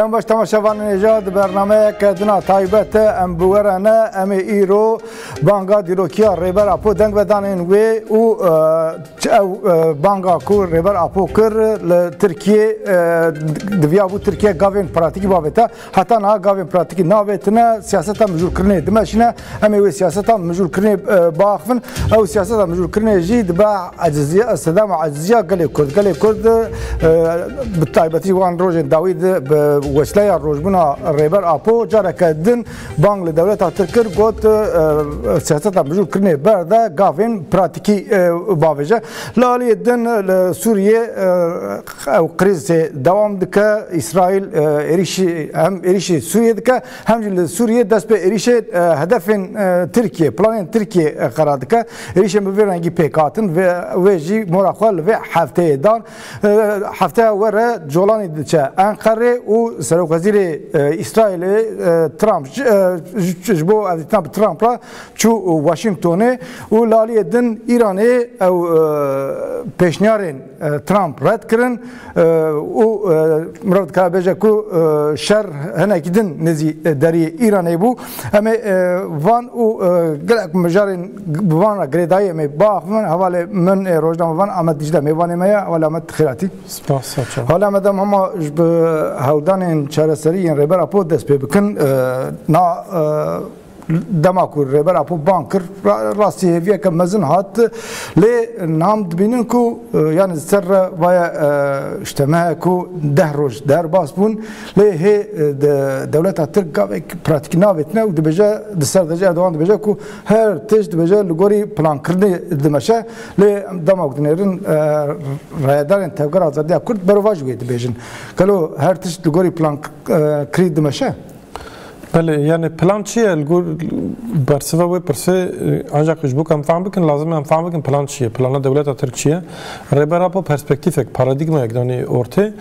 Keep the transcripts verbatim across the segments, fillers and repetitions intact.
Em baş temaşevanên hêja di bernameyeke din a taybet de em bi we re ne, em ê îro banga dîrokiya Rêber Apo deng vedanên wê û, e, ç-, ew, e, banga ku Rêber Apo kir li Tirkiyê, e, di-, diviyabû Tirkiye gavên pratîkî bavête. Heta niha gavên pratîkî navêtine, siyaseta mijûlkirinê dimeşîne. Em ê wê siyaseta mijûlkirinê, e, biaxivin. Ew siyaseta mijûlkirinê jî dibe eciziya, sedema eciziya gelê Kurd. Gelê Kurd, e, bi taybetî wan rojên dawî de bi wesîleya rojbûna Rêber Apo careke din bang li dewleta Tirk kir, got, e, siyaseta mijûlkirinê berde, gavên pratîkî, e, bavêje. Li aliyê din li Sûriyê, e, ew krîzê dewam dike. Îsraîl, e, êrîşî, hem êrîşî Sûriyê dike, hem jî li Sûriyê dest bi êrîşê, e, hedefên, e, Tirkiyê, planên Tirkiyê, e, qera dike. Êrîşên bi vê rengî pêk hatin, vê, wê jî mora xwe li vê hefteyê dan. E, hefteya were Colanî diçe Enqerê û Serokwezîrê, e, Îsraîlê, e, Trump ji, e, ji, ji bo evdîtina bi Trump re çû Washingtonê û li aliyê din Îranê ew, e, pêşniyarên, e, Trump red kirin, e, û, e, mirov dikare bêje ku, e, şer hinekî din nêzî, e, deriyê Îranê bû. Em ê, e, van û, e, gelek mijarên bi van re girêdayî em ê biaxivin. Hevalê min ê rojnamevan Amed Dîcle mêvanê me ye. Hevalê Amed, xêr hatî. Spas, sağ ol. Hevalê Amed, em hema ji bi hewldanên çareserî yên Rêber Apo dest pê bikin. E, na, e, Dema ku Rêber Apo bang kir, ra-, rastî hêviyeke mezin hat. Lê niha em dibînin ku, e, yani ser re vaye, e, işte me ku deh roj derbas bûn. Lê hê, e, de, dewleta Tirk gavek pratîkî navêtine û dibêje, di ser de jî Erdogan dibêje ku her tişt dibêje li gorî plankirinê dimeşe. Lê em dema ku dinêrin, e, rayedarên Tevgera Azadiya Kurd berovajî wê dibêjin. Gelo her tişt li gorî plan, e, kirî dimeşe? Belê, yani plan çi ye? Li gor bersiva wê pirsê, e, ancak ji bo ku em fehm bikin, lazim e em fehm bikin plan çi ye? Plana dewleta Tirk çi ye? Rêber Apo perspektîfek, paradîgmayek danî ortê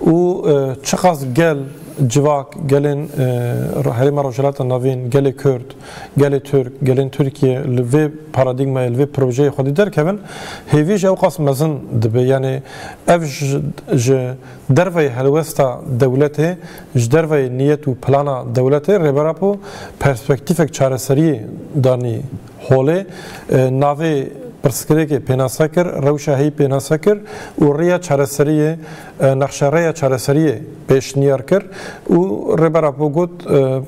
û, e, çiqas gel, civak, gelên, e, Herêma Rojhilata Navîn, gelê Kurd, gelê Tirk, gelên Tirkiye li vê paradîgmayê, li vê projeyê xwedî derkevin, hêvî ji ewqas mezin dibe. Yani ev ji, ji derveyê helwesta dewletê, ji derveyê niyet û plana dewletê Rêber Apo perspektîfek çareseriyê danî holê, e, navê pirsgirêkê pênase kir, rewşa heyî pênase kir û rêya çareseriyê, e, nexşerêya çareseriyê pêşniyar kir û Rêber Apo got, e,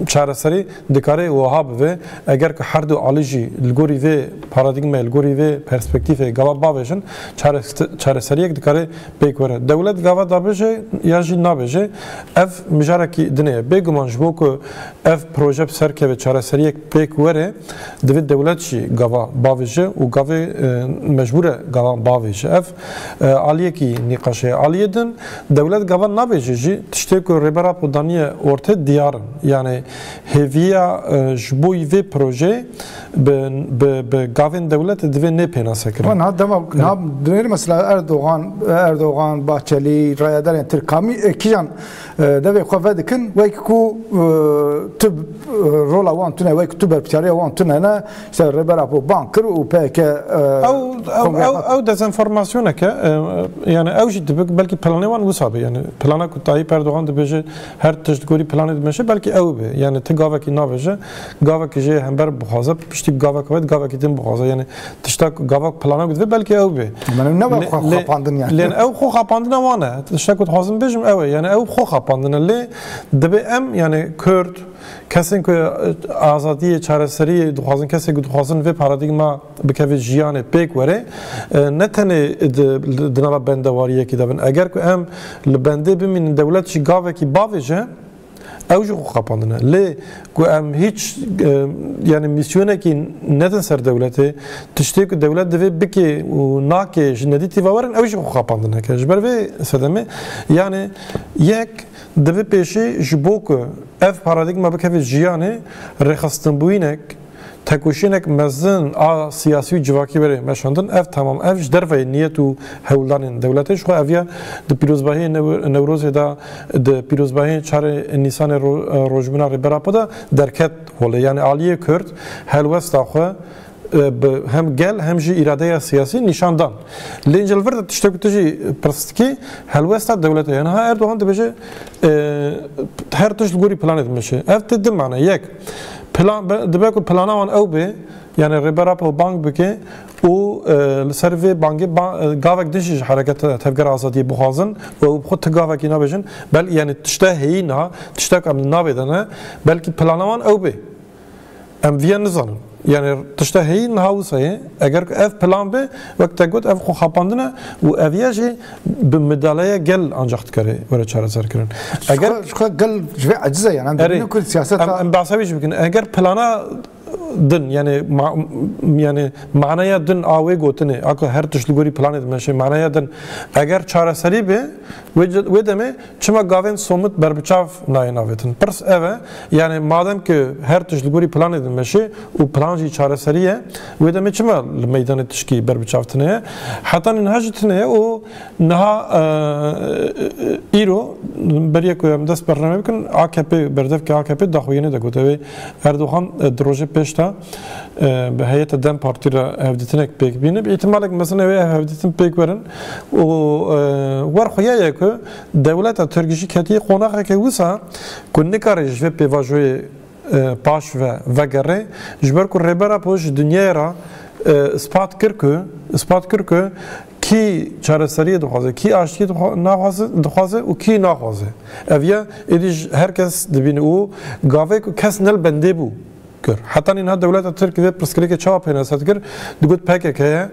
çareserî dikare wiha bibe, eger ku her du alî jî li gorî vê paradîgmeyê, li gorî vê perspektîfê gava bavêjin, çare-, çareseriyek dikare pêk were. Dewlet gava dabêje ya jî nabêje. Ev mijarekî din e. Bêguman ji bo ku ev proje bi ser keve, çareseriyek pêk were, divê dewlet jî gava bavêje û gavê, e, mecbûr e gava bavêje. Ev, e, aliyekî nîqaşê ye. Aliyê din, dewlet gava nabêje jî, tiştê ku Rêber Apo daniye ortê diyar in. Yani hêviya, e, ji bo vê projeyê bi, bi, bi gavên dewletê divê nê pênase kirin. Niha dema, niha dinêr mesela Erdogan, Erdogan, Bahçeli, rayedarên Tirk, kamî, e, kîjan, e, devê xwe vedikin, wek ku, e, tu, e, rola wan tune, wek tu berpiçariya wan tune ne, işte Rêber Apo bang kir û P K K, e, Ew, ew, kongreya ew, xwe ew dezenformasyoneke, e, yani ew jî dibe, belkî planê wan wisa be. Yani plana ku Tayyip Erdogan dibêje, her tişt gorî planê dimeşe, belkî ew be. Yani ti gavekî navêje, gavekî jê hember bixwaze, piştî gavek wet, gavekî din bixwaze. Yani tişta ku gavek plana ku dibe, belkî ew be. Yani ne Lê, xwe lê, xapandin yani. Lê ew xwe xapandina wan e. Tişta ku dixwazim bêjim ew e. Yani ew xwe xapandine. Lê dibe em, yani Kurd, kesên ku, e, azadiyê, çareseriyê dixwazin, kesên ku dixwazin vê paradîgma bikeve jiyanê pêk were, e, ne tenê di, di, di nava bendewariyekê de bin. Eger ku em li bendê bimînin, dewlet jî gavekî bavêje, ew jî xwe xapandine. Lê ku em hîç, e, yani mîsyonekî nedin ser dewletê, tiştê ku dewlet divê bike û nake ji nedîtî ve werin, ew jî xwe xapandineke. Ji ber vê sedemê, yani yek divê pêşî ji bo ku ev paradîgma bikeve jiyanê, rêxistinbûyînek, tekoşînek mezin a siyasî û civakî were meşandin. Ev temam, ev ji derveyê niyet û hewldanên dewletê. Ji xwe ev ya di pîrozbahiyê New-, Newrozê de, di pîrozbahiyê çarê Nîsanê ro-, rojbûna Rêber Apo de derket holê. Yani aliyê Kurd helwesta xwe e, bi hem gel hem jî îradeya siyasî nîşan dan. Lê ji li vir de tiştek ku tu jî pirs dikî, helwesta dewlete. Yani ha Erdogan dibêje, e, her tişt li gorî planê dimeşe. Ev tê di mane. Yek, plan, be- dibe ku plana wan ew bê, yani Rêber Apo bang bike û, e, li ser vê bangê ba- e, gavek din jî ji hereketa Tevgera Azadiyê bixwazin û ew bi xwe ti gavekî nabêjin. Bel yani tişta heyî niha, tiştek em navê de ne, belkî plana wan ew bê. Em viya nizanin. Yani tişta heyî niha wisa ye. Eger ku ev plan be, wek te got, ev xwe xapandine û ev ya jî bi midaleya gel ancak dikare were çareser kirin. Eger Ji xwe gel ji vê eciz e yani. Em Erê, dibînin ku siyaseta em, em behsa wî jî bikin. Eger plana din, yani ma, yani manaya din a wê gotinê, a ku her tişt li gorî planê dimeşe, manaya din, eger çareserî be, wê, wê demê çima gavên somit berbiçav nayên avêtin? Pirs ev e, yani madem ki her tişt li gorî planê dimeşe û plan jî çareserî ye, wê demê çima li meydanê tişkî berbiçav tine ye? Heta niha jî tine ye û niha, e, e, îro beriye ku em dest bername bikin, A K P, berdevkê A K P daxuyanî de got, ew ê Erdogan, e, di rojê pêş de, e, bi heyeta DEM Partî re hevdîtinek pêk bîne. Bi îhtimalek mezin ew ê ev hevdîtin pêk werin û, e, wer xuya ye ku dewleta Tirk jî ketiye qonaxeke wisa ku nikare ji vê pêvajoyê, e, paş ve vegere, ji ber ku Rêber Apo ji dinyayê re, e, ispat kir ku, ispat kir ku kî çareseriyê dixwaze, kî aştiyê dixwa- naxwaze, dixwaze û kî naxwaze. Ev ya êdî ji her kes dibîne û gavê ku kes ne li bendê bû kir. Heta niha dewleta Tirk vê pirsgirêkê çawa pênase dikir? Digot P K K ye,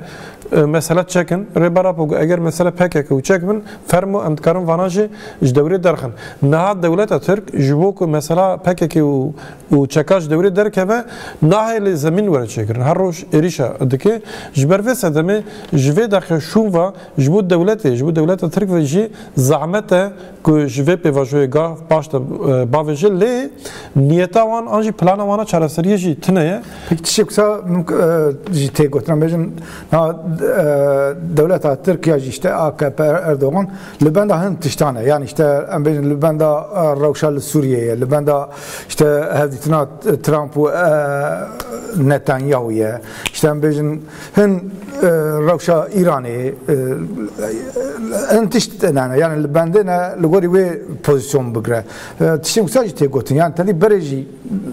e, mesela çekin. Rêber Apo got, eger mesele P K K û çek bin, fermo em dikarin vana jî ji dewrê derxin. Niha dewleta Tirk ji bo ku mesela P K K û, û çeka ji dewrê derkeve, nahêle zemîn were çêkirin. Her roj êrîşa dike. Ji ber vê sedemê ji vê derxê şûn ve ji bo dewletê, ji bo dewleta Tirk ve jî zehmet e ku ji vê pêvajoyê gav paş de, e, bavêje, lê niyeta wan an jî plana wana çareseriyê jî tune ye. Peki tiştek wisa mimk-, e, jî tê gotin, em bêjin, na, e, dewleta Tirk ya jî işte A K P Erdogan li benda hin tiştan e. Yani işte em bêjin li benda, e, rewşa li Sûriyê ye, li benda işte hevdîtina Trump û, e, Netanyahu ye. İşte em bêjin hin, e, rewşa Îranê, e, hin tişt ne, yani li bendê ne li gorî wê pozîsyon bigire. E, tiştên wisa jî tê gotin. Yani tenê berê jî,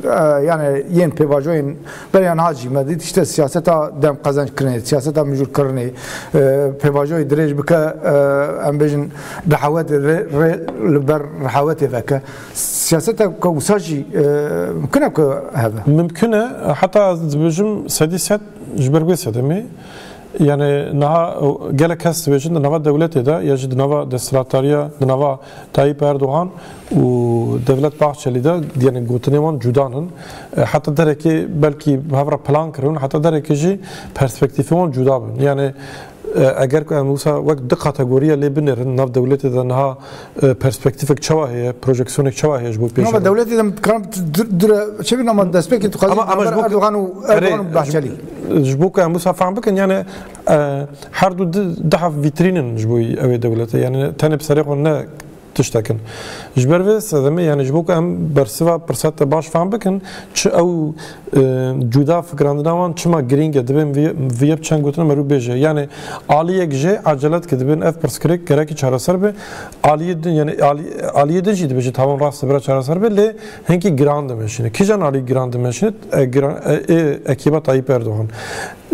e, yani yên pêvajoyên berê yan ha jî me dît, işte siyaseta dem qezenc kirinê, siyaseta mijûl kirinê, e, pêvajoyê dirêj bike, e, em bêjin rehawetê rê, rê li ber rehawetê veke. Siyaseta ku wisa jî, e, mimkun e ku hebe. Mimkun e, heta ez dibêjim sedî sed ji ber wê sedemê. Yani niha gelek kes dibêjin di nava dewletê de ya jî di nava desthilatdariya, di nava Tayyip Erdogan û Devlet Bahçeli de, yani gotinê wan cuda nin. E, heta derekê belkî bi hev re plan kirin, heta derekê jî perspektîfê wan cuda bin. Yani, e, eger ku em wisa wek du kategoriya lê binêrin, nav dewletê de niha, e, perspektîfek çawa heye, projeksiyonek çawa heye ji bo pêş? Ama dewletê de em dikarin du-, dure çêbikin, ama destpêkê tu xwazî Ama, ama ji bo Erdogan û, Erdogan û Bahçelî. Ji bo ku em wisa fehm bikin, yani, e, her du di, di hev vîtrîn in ji bo ew ê dewletê. Yani tenê bi serê xwe ne tiştek in. Ji ber vê sedemê, yani ji bo ku em bersiva pirsa te baş fehm bikin, çi ew, e, cuda fikirandina wan çima girîng e, divê em vê, vê bi çend gotina merû bêje. Yani aliyek jê ecele dike, dibên ev pirsgirêk gerekî çareser be. Aliyê din, yani ali-, aliyê din jî dibêje, tamam, rast e, bira çareser be, lê hinkî giran dimeşîne. Kîjan alî giran dimeşîne? E, giran, e, e, ekiba Tayyip Erdogan.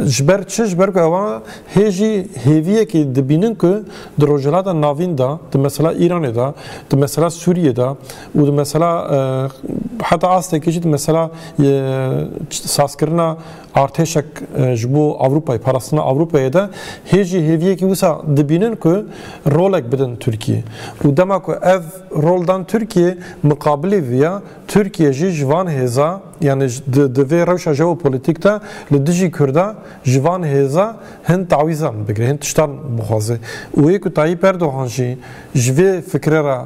Ji ber çi? Ji ber ku ewan hê jî hêviyekê dibînin ku di Rojhilata Navîn de, di mesela Îranê de, di mesela Sûriyê de û di mesela, e, heta astekê jî di mesela, e, sazkirina artêşek, e, ji bo Ewropayê, parastina Ewropayê de hê jî hêviyekî wisa dibînin ku rolek bidin Tirkiyê. Û dema ku ev rol dan Tirkiyê, miqabilê vî ya, Tirkiye jî ji van hêza, yani ji, di, di vê rewşa jeopolîtîk de li dijî Kurda ji van hêza hin tawîzan bigire, hin tiştan bixwaze. Û yê ku Tayyip Erdogan jî ji vê fikre re,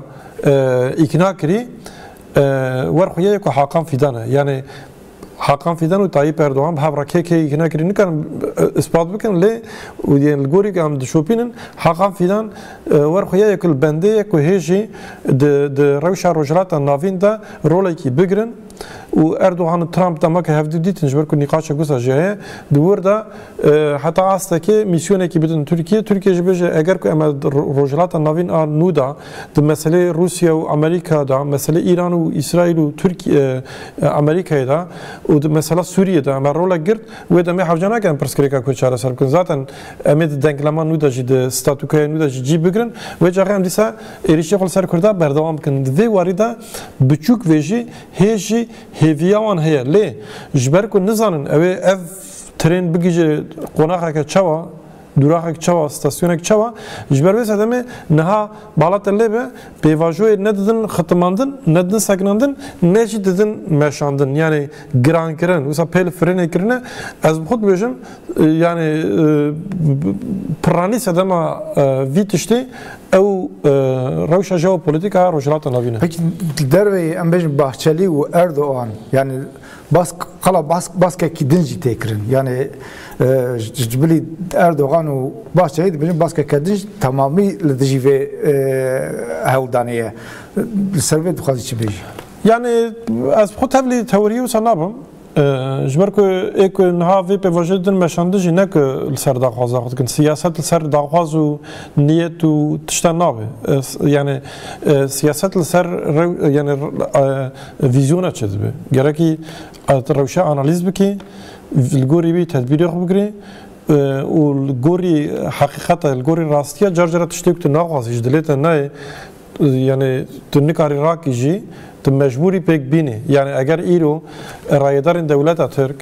e, îkna kirî, e, wer xuya ye ku Hakan Fidan e. Yani Hakan Fidan û Tayyip Erdogan bi hev re kê kê îkna kirî nikarin, e, ispat bikin, lê û yên li gorî ku em dişopînin, Hakan Fidan, e, wer xuya ye ku li bendê ye ku hê jî di, di rewşa Rojhilata Navîn de rolekî bigirin. Û Erdogan û Trump dema ku hevdî dîtin, ji ber ku nîqaşek wisa jî heye, di wir de, e, heta astekê mîsyonekî bidin Tirkiye. Tirkiye jî bêje, eger ku em ro-, Rojhilata Navîn a nû de, di meselê Rûsya û Amerîka de, meselê Îran û Îsraîl û Tirkiye, e, Amerîkayê de û di mesela Sûriyê de em rolek girt, wê demê hewce nakin pirsgirêka Kurd çareser bikin. Zaten em ê di denglema nû de jî, di statûkaya nû de jî cî bigirin. Wê caxê em dîsa êrîşê xwe li ser Kurda berdewam bikin. Di vê warî de biçûk vê jî hê jî hêviya wan heye. Lê ji ber ku nizanin ew ê ev tren bigihîje qonaxeke çawa, duraxek çawa, stasyonek çawa, ji ber vê sedemê niha bala te lê be, pêvajoyê ne didin xitimandin, ne didin sekinandin, ne jî didin meşandin. Yani girankirin, wisa pêl firênê kirine, ez bi xwe dibêjim, e, yani, e, b-, b-, piranî sedema, e, vî tiştê ew, e, rewşa jeopolîtîk a Rojhilata Navîn e. Peki, derveyî em bêjin Bahçeli û Erdogan, yani bas-, qala bas-, baskekî din jî tê kirin. Yani, e, ji, ji bilî Erdogan û Bahçeli dibêjin baskeke din jî temamî li dijî vê, e, hewldanê ye. Li ser vê dixwazî çi bêjî? Yani ez bi xwe tevlî teoriyê wisa nabim. E, ji ber ku ê ku niha vê pêvajoyê din meşandin jî ne ku li ser daxwaza xwe dikin. Siyaset li ser daxwaz û niyet û tiştan nabe. E, s-, yani, e, siyaset li ser rew-, yani, e, vîzyona çêdibe. Gerekî, e, tu rewşa analîz bikî, li gorî wî tedbîrê xwe bigirî, e, û li gorî heqîqeta, li gorî rastiya car cara tiştê ku tu naxwazî ji dilê te nayê, yani tu nikarî rakî jî, tu mecbûrî pêk bînî. Yani eger îro rayedarên dewleta Tirk,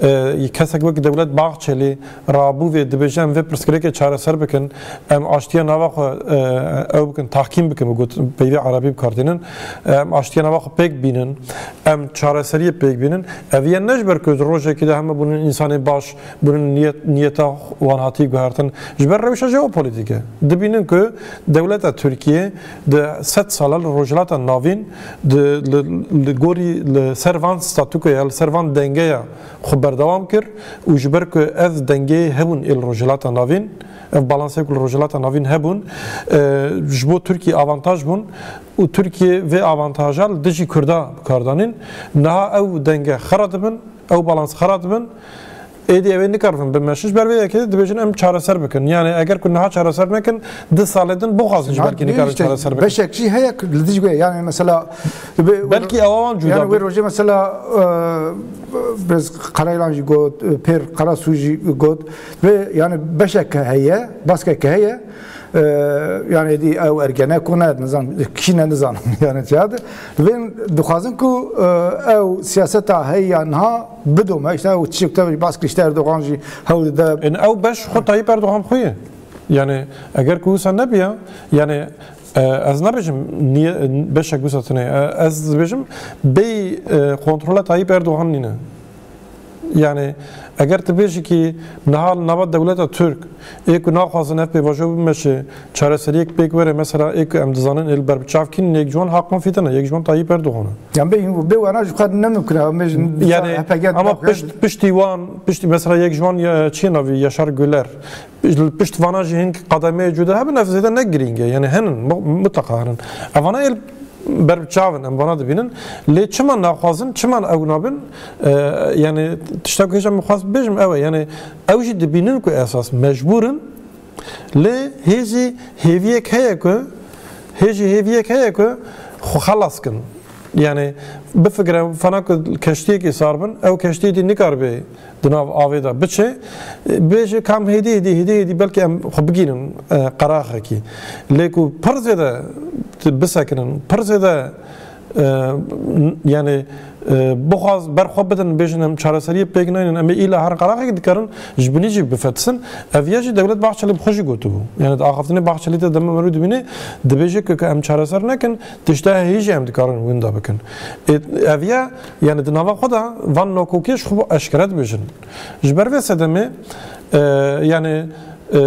e, kesek wek dewlet Bahçeli rabû vê dibêje, em vê pirsgirêkê çareser bikin, em aştiya nava xwe, e, ew bikin, tahkîm bikin, bi got-, peyvê erebî bi kar tînin, em aştiya nava xwe pêk bînin, em çareseriyê pêk bînin. Ev ye ne ji ber ku di rojekî de heme bûnin însanên baş, bûnin niyet, niyeta wan hatî guhertin. Ji ber rewşa jeopolîtîk e. Dibînin ku dewleta Tirkiye di sed sala li Rojhilata Navîn di, li, li gorî, li ser van statûkoya, li ser van dengeya xwe berdewam kir û ji ber ku ev dengeyê hebûn ê li Rojhilata Navîn, ev balansê ku li Rojhilata Navîn hebûn, e, ji bo Tirkiye avantaj bûn û Tirkiye vê avantaja li dijî Kurda bi kar danîn. Niha ew denge xera dibin, ew balans xera dibin. Êdî ew ê nikaribin bimeşin. Ji ber vê yekê dibêjin em çareser bikin. Yani eger ku niha çareser nekin, di salê din bixwazin jî belkî nikaribin çareser bikin. Beşek jî heye ku li dijî wê. Yani mesela, belkî ewa wan cuda yani wê rojê mesela, e, Birêz Karaylan jî got, e, Pêr Karasu jî got. Vê yani beşeke heye, baskeke heye. E, yani êdî ew ergene ku ne, nizan, kî ne nizanim yani çiya de. Vên dixwazin ku, e, ew siyaseta heye ya niha bidome. İşte ew tiştek te baskir işte Erdogan jî hewl dide. Ên ew beş xwe Tayyip Erdogan xwe ye. Yani eger ku wisa nebiya, yani, e, ez nabêjim niye, beşek wisa tune. E, ez dibêjim bey, e, kontrola Tayyip Erdogan nîne. Yani eger tu bêjî ki niha li nava dewleta Tirk ê ku naxwazin ev pêvajo bimeşe, çareseriyek pêk were, mesela ê ku em dizanin ê li ber bi çav kînin, yek ji wan Hakan Fidan e, yek ji wan Tayyip Erdogan e. Yan bê, bê wana ji xwe ne mimkun e. Em bêjin yani, H P G ama pişt, piştî wan, piştî mesela yek ji wan ya, çi ye navî, Yaşar Güler. Li pişt vana jî hin qedemeyê cuda hebin, ev zêde ne girîng e. Yani henin, mu-, mutlaka henin. Evana ê ber bi çav in, em vana dibînin. Lê çima naxwazin, çima ew nabin? E, yani tişta ku hêja min xwest bibêjim ew e. Yani ew jî dibînin ku esas mecbûr in. Lê hê jî hêviyek heye ku, hê jî hêviyek heye ku xwe xelas kin. Yani bifikire, fena ku keştiyekî sar bin, ew keştiyê dî nikaribe di nav avê de biçe, bêje kam hêdî, hêdî, hêdî, hêdî, belkî em xwe bigînin, e, qeraxekî. Lê ku pir zêde bisekinin, pir zêde, e, n-, yani, e, bixwaz ber xwe bidin, bêjin em çareseriyê pêk naynin, em ê îla her qeraxekî dikarin ji binî jî bifetisin. Ev ya jî Dewlet Bahçelî bi xwe jî gotibû. Yani di axaftinê Bahçelî de dema merû dibîne, dibêje ku, ku em çareser nekin, tişta heyî jî em dikarin winda bikin. Ê, ev ya, yani di nava xwe de van nakokiyê ji xwe eşkere dibêjin. Ji ber vê sedemê, e, yani, E,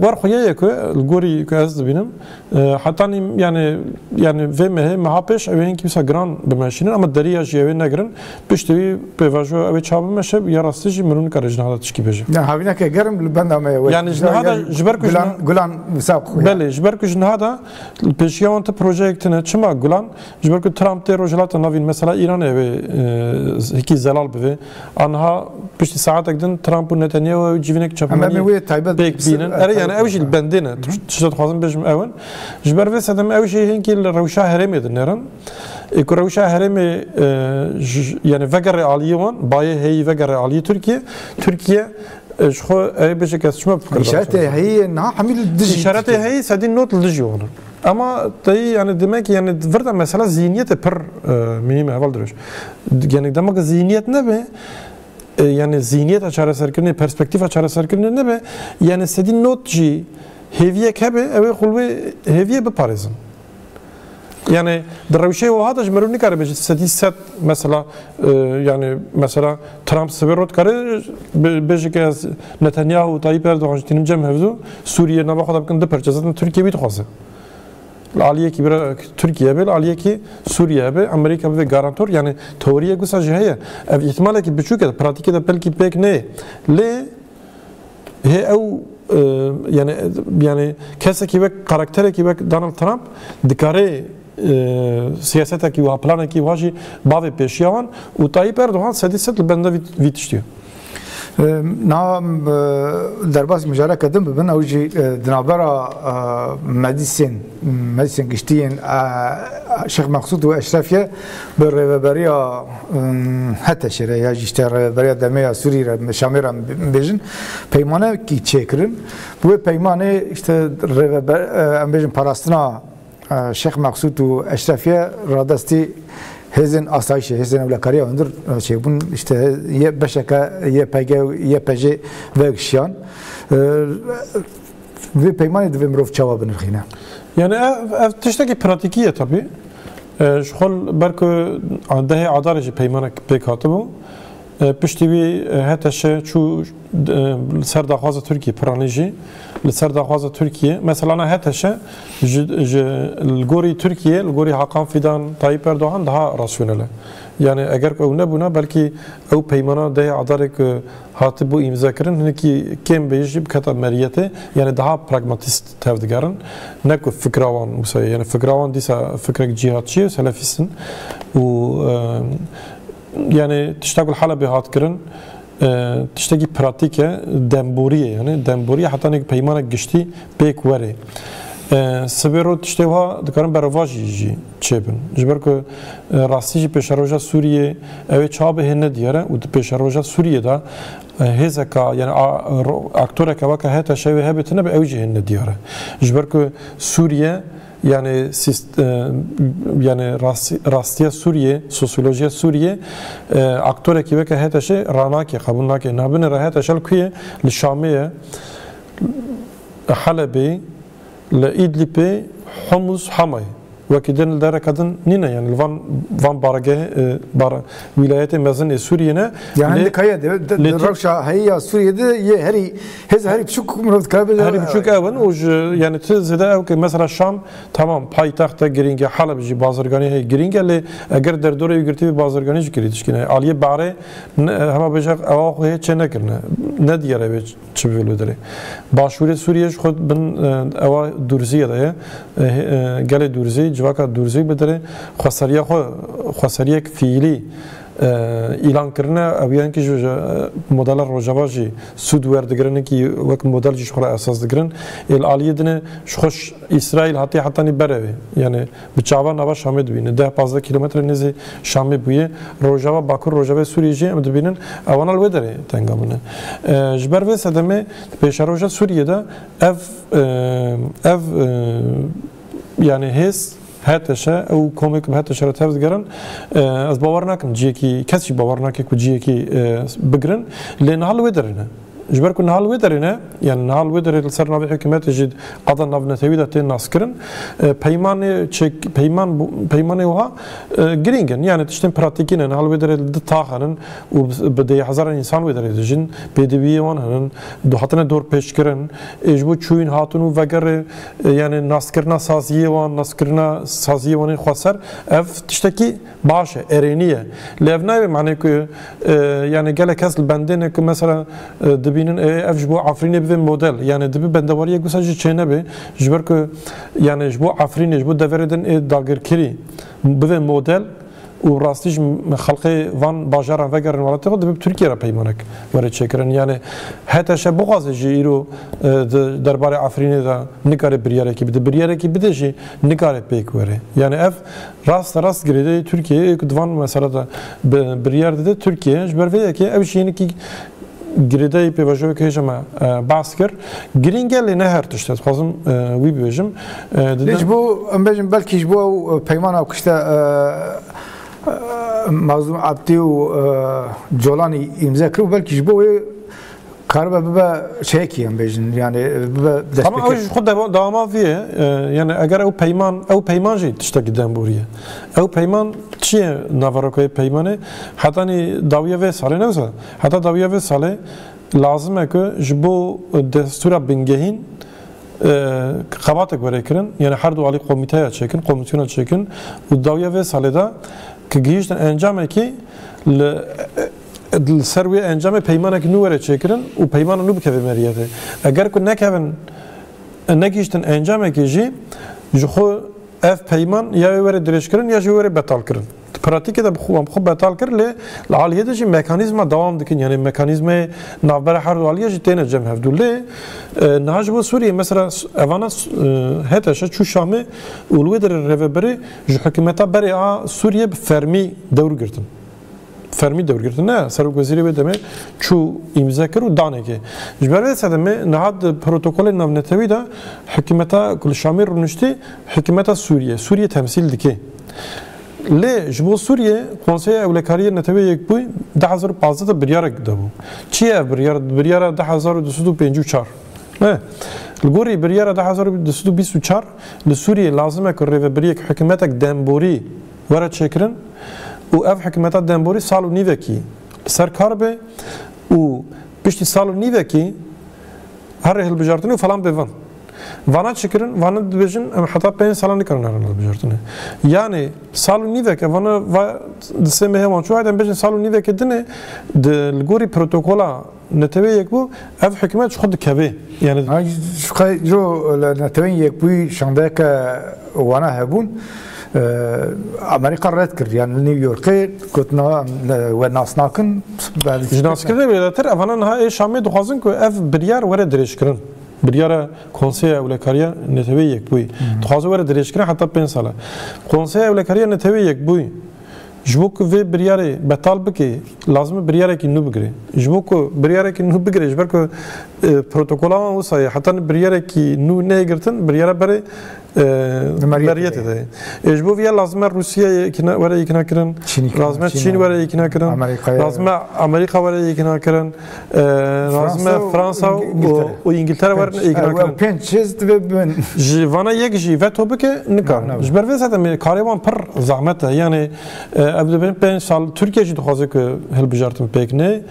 wer xwe ye ku li gorî ku ez dibînim, e, hetanî yani, yani vê mehê, meha pêş ew ê hinkî wisa giran bimeşînin, ama deriya jî ew ê negirin. Piştî wî pêvajo ew ê çawa bimeşe, ya rastî jî mirov nikare ji niha de tişkî bêje. Ya havîneke germ li benda me ye. Yani ji niha de, ji ber ku ji gulan, niha gulan wisa xwe ye. Belê, ji ber ku ji niha de li pêşiya wan ti projeyek tune. Çima gulan? Ji ber ku Trump tê Rojhilata Navîn, mesela Îranê ew ê, e, hikî zelal bivê. Anha piştî saetek din Trump û Netanyahu ew civînek çapemeniyê pêk bînin. Erê, yani ew jî li bendê ne. Tişta dixwazim bêjim ew in. Ji ber vê sedemê ew jî hinkî li rewşa herêmê dinêrin. Ê ku rewşa herêmê, e, ji, yani vegerê aliyê wan, bayê heyî vegerê aliyê Tirkiye, Tirkiye, e, ji xwe ew ê bêje ke ez çima fikir Îşaretê heyî niha hemî li dijî Îşaretê heyî sedî not li dijî wan in. Ama teyî, yani demek, yani vir de mesela zihniyetê pir, e, muhîm e, heval dirêj. Yani demek zihniyet nebe, e, yani zihniyeta çareserkirinê, perspektîfa çareserkirinê nebe, yani sedî not jî hêviyek hebe, ew ê xwe li wê hêviyê biparêzin. Yani di rewşeyê wiha de ji mirov nikare bêje sedî sed mesela, e, yani mesela Trump sibê rot dikare bê-, bêje ke ez Netanyahu û Tayyip Erdogan jî tînim cem hevdû, Sûriye nava xwe de bikin du parçe, zaten Tirkiye wî dixwaze. Li aliyekî bira Tirkiye be, li aliyekî Sûriye be, Amerîka bibe garantor, yani teoriyek wisa jî heye. Ev îhtimalekî biçûk e, pratîkê de belkî pêk neyê. Lê hê ew, e, yani, yani kesekî wek, karakterekî wek Donald Trump dikare, e, siyasetekî wiha, planekî wiha jî bavê pêşiya wan û Tayyip Erdogan sedî sed li benda vî, vî tiştî ye. Niha, e, derbasî mijareke din bibin, ew jî, e, di navbera, e, medîsên, medîsên giştî yên, e, Şêx Meqsûd û Eşrefiye bi rêveberiya, e, HTŞ'ê re ya jî işte rêveberiya demê ya Sûrî re, Şamê re bêjin, peymanekî çêkirin. Bi wê peymanê işte rêveber-, e, em bêjin parastina e, Şêx Meqsûd û Eşrefiye radestî hêzên asayişê, hêzên ewlekariya hundir, e, çêbûn. İşte yê beşeke YPG û YPJ'ê vegişiyan. E, vê peymanê divê mirov çawa binirxîne? Yani ev, ev tiştekî pratîkî ye tabii. E, ji xwe ber ku dehê Adarê jî peymanek pêk hatibû. E, piştî wî, e, HTŞ çû, e, li ser daxwaza Tirkiyê, piranî jî li ser daxwaza Tirkiyê. Mesela na HTŞ ji, ji, li gorî Tirkiyê, li gorî Hakan Fidan, Tayyip Erdogan daha rasyonel e. Yani eger ku ew nebûna, belkî ew peymana dehê Adarê ku hatibû îmze kirin, hinekî kêm bê jî biketa meriyetê, yani daha pragmatîst tev digerin. Ne ku fikra wan wisa ye. Yani fikra wan dîsa fikrek cîhatçî ye, selefîst in. Û, e, yani tişta ku li Helebê hat kirin, e, tiştekî pratîk e, demborî ye, yani demborî ye, heta nek peymanek giştî pêk were. E, sibê ro tiştê wiha dikarin berovajî jî çêbin. Ji ber ku, e, rastî jî pêşeroja Sûriyê ew ê çawa be hê nediyar e û di pêşeroja Sûriyê de, e, hêzeka, yani a, ro-, aktoreke weke HTŞ'ê wê hebe tune be, ew jî hê nediyar e. Ji ber ku Sûriye yani sîst-, e, yani rastî-, rastiya Sûriyê, sosyolojiya Sûriyê, e, aktorekî weke HTŞ'ê ranake, qebûl nake. Niha binêre HTŞ li ku ye? Li Şamê ye, Helebê, li Îdlibê, Humus, Hamayê. Wekî din li dereka din nîne, yani li van, van bargehê, e, bar-, wîlayetê mezin ê Sûriyê ne. Ya lê, hindik heye de, de, lê di tu rewşa heyî ya Sûriyê de yê herî, hêz herî biçûk mirov dikare bêje. Herî biçûk ew in û ji, yani tu zêde ew ke mesela Şam, tamam, paytext e, girîng e, Heleb jî bazirganî heye, girîng e, lê eger derdorê wî girtî bî, bazirganî jî kirî dişkîne. Aliyê Be'rê ne, hema bêje ewa xwe hê çê nekirine. Nediyar e wê çi bivê li derê. Başûrê Sûriyê ji xwe bin, e, ewa Dûrziyê de ye. E, e, gelê Dûrzî, civaka Dûrzî bi derê xweseriya xwe, xweseriyek fiîlî, e, îlan kirine. Ew yankî ji, ji, e, modela Rojava jî sûd werdigirin, ki wek model jî ji xwe re esas digirin. Ê li aliyê dinê ji xwe ş-, Îsraîl hatiye hetanî berevê. Yani bi çavan nava Şamê dibîne. Deh pazdeh kîlometre nêzî Şamê bûye. Rojava, Bakur Rojavê Sûriyê jî em dibînin, ewana li wê derê tenga bûne. E, ji ber vê sedemê di pêşeroja Sûriyê de ev, e, ev, e, yani hêz HTŞ û komê ku bi HTŞ re tev digerin, e, ez bawer nakim ciyekî, kes jî bawer nake ku ciyekî, e, bigirin, lê niha li wê derê ne. Ji ber ku niha li wê derê ne, yani niha li wê derê li ser navê hikûmetê jî qada navnetewî de tên naskirin, e, peymanê çek-, peyman bû-, peymanê wiha, e, girîng in. Yani tiştên pratîkî ne. Niha li wê derê li di tax henin û bi, bi deh hezaran însan wê derê dijîn. Pêdiviyê wan henin. Du-, hatine dorpêçkirin. E, ji bo çûyîn hatin û vegerê, e, yani naskirina saziyê wan, naskirina saziyê wan ên xweser, ev tiştekî baş e, erênî ye. Lê ev nayê manê ku, e, yani gelek kes li bendê ne ku mesela, e, dibînin, e, ev ji bo Efrînê bibe model. Yani dibe bendewariyek wisa jî çênebe. Ji ber ku, yani ji bo Efrînê, ji bo deverê din ê dagirkirî bibe model û rastî ji xelkê van bajaran vegerin welatê xwe, dibe bi Tirkiye re peymanek were çêkirin. Yani H T Ş bixwaze jî îro, e, di derbarê Efrînê de nikare biryarekî bide. Biryarekî bide jî nikare pêk were. Yani ev rasterast girêdayî Tirkiyeyê ku di van mesela de bi-, biryar dide Tirkiye. Ji ber vê yekê ev jî hinekî girêdayî pêvajoyeke hêja me, e, behs kir. Girîng e lê ne her tişt e. Dixwazim, e, wî bibêjim. E, Lê didin- ji bo, em bêjin belkî ji bo ew, e, peymana ku işte, e, e, Mazlûm Ebdî û, e, Colanî îmze kir û belkî ji bo wê karibe bibe şeyekî, em bêjin, yani bibe Ama ew destpêkê. Ji xwe dewa-, dewama vî ye. E, yani eger ew peyman, ew peyman jî tiştekî demborî ye. Ew peyman çi ye naveroka wê peymanê? Hetanî dawiya vê salê ne wisa. Heta dawiya vê salê lazim e ku ji bo destûra bingehîn, e, xebatek were kirin. Yani her du alî komîteya çêkin, komîsyona çêkin û dawiya vê salê de ki gihîştin encamekî li, li ser wê encamê peymanek nû were çêkirin û peymana nû bikeve meriyetê. Eger ku nekevin, negihîştin encamekê jî ji xwe ev peyman ya wê were dirêjkirin ya jî wê were betalkirin. Di pratîkê de bi xwe, bi xwe betal kir, lê li aliyê de jî mekanîzma dewam dikin. Yani mekanîzmayê navbera her du aliyê jî têne cem hevdû. Lê, e, niha ji bo Sûriyê mesela s-, evana s-, e, H T Ş çû Şamê û li wê derê rêvebirê ji hikûmeta berê a Sûriyê bi fermî dewr girtin. Fermî dewr girtin. Ne, serokwezîrê wê demê çû îmze kir û danekê. Ji ber vê sedemê niha di protokolê navnetewî de hikûmeta ku li Şamê rûniştî, hikûmeta Sûriyê, Sûriyê temsîl dike. Lê ji bo Sûriyê Konseya Ewlekariyê Neteweyê Yekbûyî du hezar û pazdeh de biryarek dabû. Çi ye ev biryar? Biryara du hezar û du sed û pêncî û çar. Ne. Li gorî biryara du hezar û du sed û bîst û çar li Sûriyê lazim e ku rêvebiriyek, hikûmetek demborî were çêkirin û ev hikûmeta demborî sal û nîvekî li ser kar be û piştî sal û nîvekî herê hilbijartinê û falan bê van. Vana çi kirin? Vana dibêjin, em heta pênc sala nikarin herin hilbijartinê. Yanî sal û nîveke vana va di sê mehê wan çû, hayde em bêjin sal û nîveke dinê di, li gorî protokola Neteweyê Yekbû ev hikûmet ji xwe dikeve. Yani Ha, ji xwe jo li Neteweyên Yekbûyî şandeyeke wana hebûn, e, Amerîka red kir. Yani li New Yorkê gotina, e, we nas nakin. Ji naskirinê wêdetir, evana niha ê Şamê dixwazin ku ev biryar were dirêjkirin. Biryara Konseya Ewlekariya Neteweyê Yekbûyî. Hmm. Dixwaze were dirêjkirin heta pênc sala. Konseya Ewlekariya Neteweyê Yekbûyî ji bo ku vê biryarê betal bike, lazim e biryarekî nû bigire. Ji bo ku biryarekî nû bigire, ji ber ku, e, protokola wan wisa ye, heta biryarekî nû neyê girtin, biryara berê, e, Di meriyetê meriyetê de ye. De ye. Ê, ji bo vê ya lazim e Rûsya yekîne-, were yekînekirin, Çînî lazim e Çîn, Çîn were yekînekirin, Amerîkaya lazim e Amerîka were yekînekirin, e, lazim e Fransa û Fransa û, Îngiltere. Û Îngiltere were yekînekirin. Ew pênc çiz divê bin. Ji vana yek jî veto bike, nikarin. Ne, ne. Ji ber vê sedemê karê wan pir zehmet e. Yani, e, ev dibên pênc sal Tirkiye jî dixwaze ku hilbijartin pêk ne.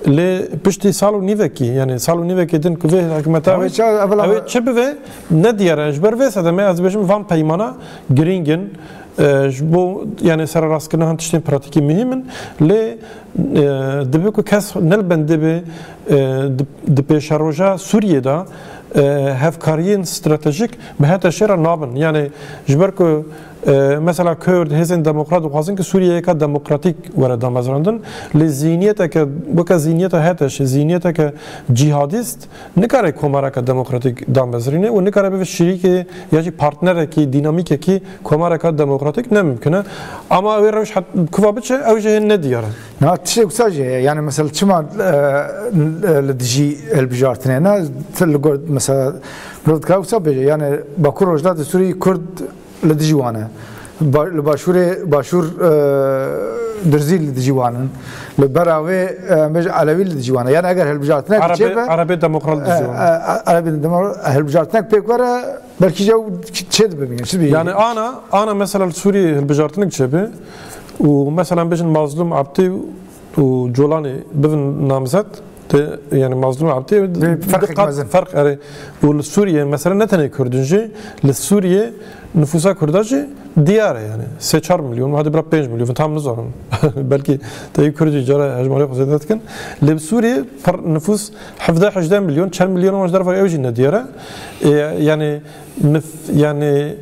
Lê piştî sal û nîvekî, yani sal û nîvekê din ku vê hikûmeta Ama ew ê, ça-, evela ew ê çi bive, ne diyar e. Ji ber vê sedemê ez dibêjim van peymana girîng in. E, ji bo, yani sererastkirina hin tiştên pratîkî muhîm in. Lê, e, dibe ku kes ne li bendê be, e, di, di pêşeroja Sûriyê de, e, hevkariyên stratejîk bi H T Ş re nabin. Yani ji ber ku E, mesela Kurd, hêzên demokrat dixwazin ku Sûriyeyeka demokratîk were damezrandin. Lê zihniyeteke, weke zihniyeta H T Ş, zihniyeteke cîhadîst nikare komareke demokratîk damezrîne û nikare bibe şirîkê ya jî partnerekî, dînamîkekî komareka demokratîk ne mimkun e. Ama ew ê rewş het-, kuva biçe, ew jî hê nediyar e. Na tiştek wisa jî heye. Yani mesela çima, e, li dijî hilbijartinê ne? Li gor mesela, mirov dikare wisa bêje. Yani Bakur Rojda di Sûrî Kurd li dijî wan e. Ba-, li başûrê, başûr, e, Durzî li dijî wan in. Li bera wê, e, em bêjin Elewî li dijî wan in. Yani eger hilbijartinek Erebê, çêbe, Erebê Demokrat li dijî wan in. E, e, Erebê Demokrat, hilbijartinek pêk were, belkî jî ew çê dibe bîne, çi dibîne? Yani ana, ana mesela li Sûriyê hilbijartinek çêbe û mesela em bêjin Mazlûm Ebdî û Colanê bibin namzet, te, yani Mazlûm Ebdî Vê ferqek diqat mezin. Ferq, erê. Û li Sûriyê, mesela ne tenê Kurd in jî, li Sûriyê nifûsa Kurda jî diyar e yani. Sê çar milyon, hadi bira pênc milyon, tam nizanim. Belkî teyî Kurd jî cara hejmarê xwe zêde dikin. Lê bi Sûriyê pir nifûs hevdeh hejdeh milyon, çend milyon wan ji derva ew jî nediyar e. E, yani nif-, yani